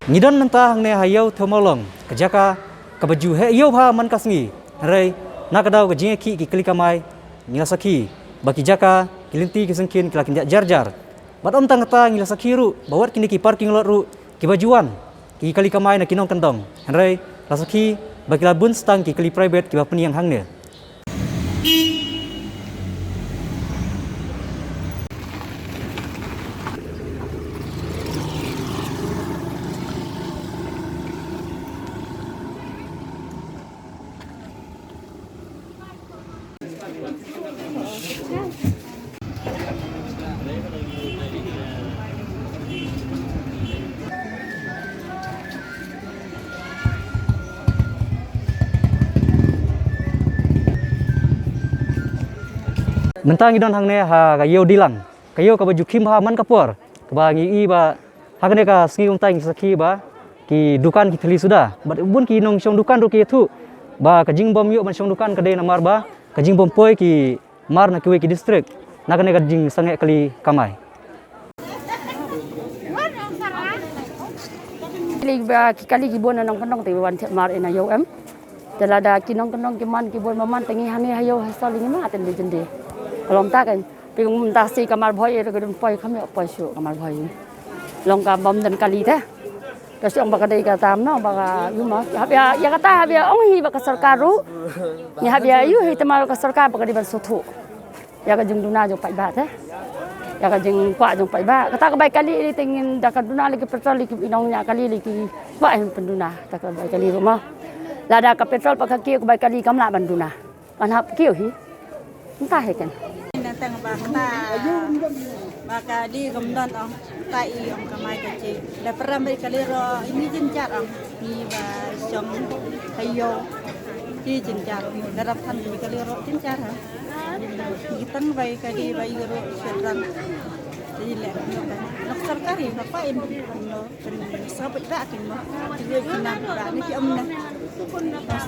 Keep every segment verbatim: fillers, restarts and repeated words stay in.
Ngi don mynta hangne ha Ïew Thewmawlong, ka jaka kaba ju heh ïew bha man ka sngi. Hynrei na ka daw ka jingïakhih ki kali kamai, ngi la sakhi ba ki jaka, ki lynti, ki syngkien ki la kyndiah jar jar. Bad ym tang kata, ngi la sakhi ruh ba wat kine ki parking lot ruh kiba ju wan ki kali kamai na ki nongkyndong. Hynrei la sakhi ba ki la bun stang ki kali private kiba pynïeng hangne. Mynta ngi don hangne ha ka ïew Dilang, ka ïew kaba ju khim bha man ka por, kaba ngi ïohi ba ha kane ka sngi kumta ngi sakhi ba ki dukan ki thylli suda, bad bun ki nongshong dukan ruh ki ïathuh ba ka jingbym ïoh ban shong dukan ka dei namar ba ka jingbym poi ki mar na kiwei ki district na kane ka jingsangeh kali kamai. Kali ba, ki kali ki bun na nongkyndong te wan thied mar ïa na ïew em. Te lada ki nongkyndong ki man ki bun ba man te ngi hangne ha ïew ha sali ngi ma te ngi jynde. Ka long ta kan. Pynmynta shi ka Marbhoi ïa ka dun poi kham ïoh poi shuh ka Marbhoi. Long ka bym don kali te. Ka shu ong ba ka dei ka tam noh ba ka ïoh ma. Hap ïa, ïa kata hap ïa ong hi ba ka sorkar ruh. Ngi hap ïa ïoh hi te ma ka sorkar ba ka dei ban sngewthuh ïa ka jingduna jong paidbah te. Ïa ka jingkwah jong paidbah. Kata ka bai kali te ngin da ka duna lei ki petrol lei ki nongñiah kali lei ki kwah hi pynduna. Ta ka bai kali ruh ma. Lada ka petrol pat ka kiew ka bai kali kam lah ban duna. Kan hap kiew hi. Mynta hi kan. Nangta ba kata ba kali kam don ong, kata i ong kamai ka chi. Da pram bai kali ruh ini jynjar ong. Ni ba shong ha ïew. Ki jynjar. Da rap than bai kali ruh jynjar ha. Ki tang bai kali bai ruh shadran. Jadi leh no kan. Nok sorkari ba pa in no. Kan sabut ba kan no. Jadi kina ba ni ki amna.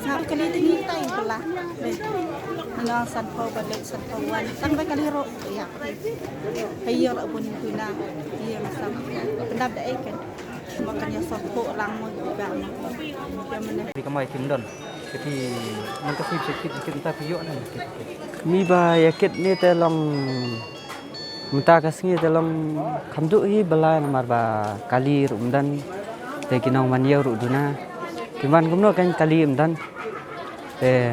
Sa kali tini tai bela. Ni nang san pau balik san pau wan. Tang bai kali ruh. Ïa. Ïa la bun tuna. Ïa la sam. Pendap da ai kan. Makan ïa sot ko lang mo juga mo. Ïa mana. Di kamai kim don. Kati man ka sip sakit sakit entah piyo na. Mi ba ïa kit ni te long mynta ka sngi te long kham duh hi bala namar ba kali ruh ym don. Te ki nong man ïew ruh duna. Ki man kumno kan kali ym don. Te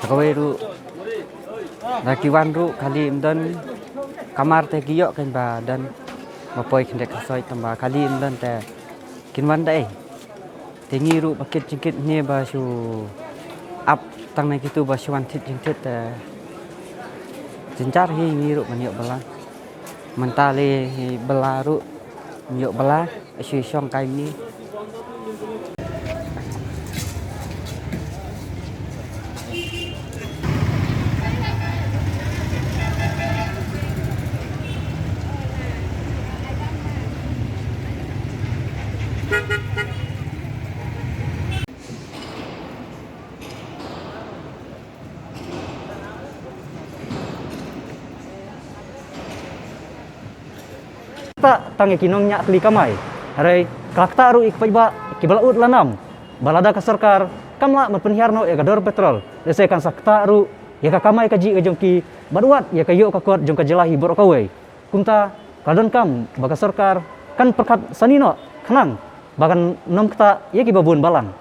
sa kawei ruh da ki wan ruh kali ym don. Kamar te ki ïoh kan ba don ba poi khyndiat ka soi tang ba kali ym don te kin wan da ei. Te ngi ruh ba kit jingkit ne ba shu ap tang na kitu ba shu wan thit jingthit te jynjar hi ngi ruh ban ïoh bala. Mynta le hi bala ruh ym ïoh bala. Shu shong kai ni. Ktah tang ïa ki nongñiah kali kamai. Hynrei ka la ktah ruh ïa ki paidbah kiba la ud la nam ba lada ka sorkar kam lah ban pynhiar noh ïa ka dor petrol, lehse kan sa ktah ruh ïa ka kamai kajih ka jong ki bad wat ïa ka ïoh ka kot jong ka jylla hi baroh kawei. Kumta ka la donkam ba ka sorkar kan pyrkhat sani noh khnang ba kan nym ktah ïa kiba bun balang.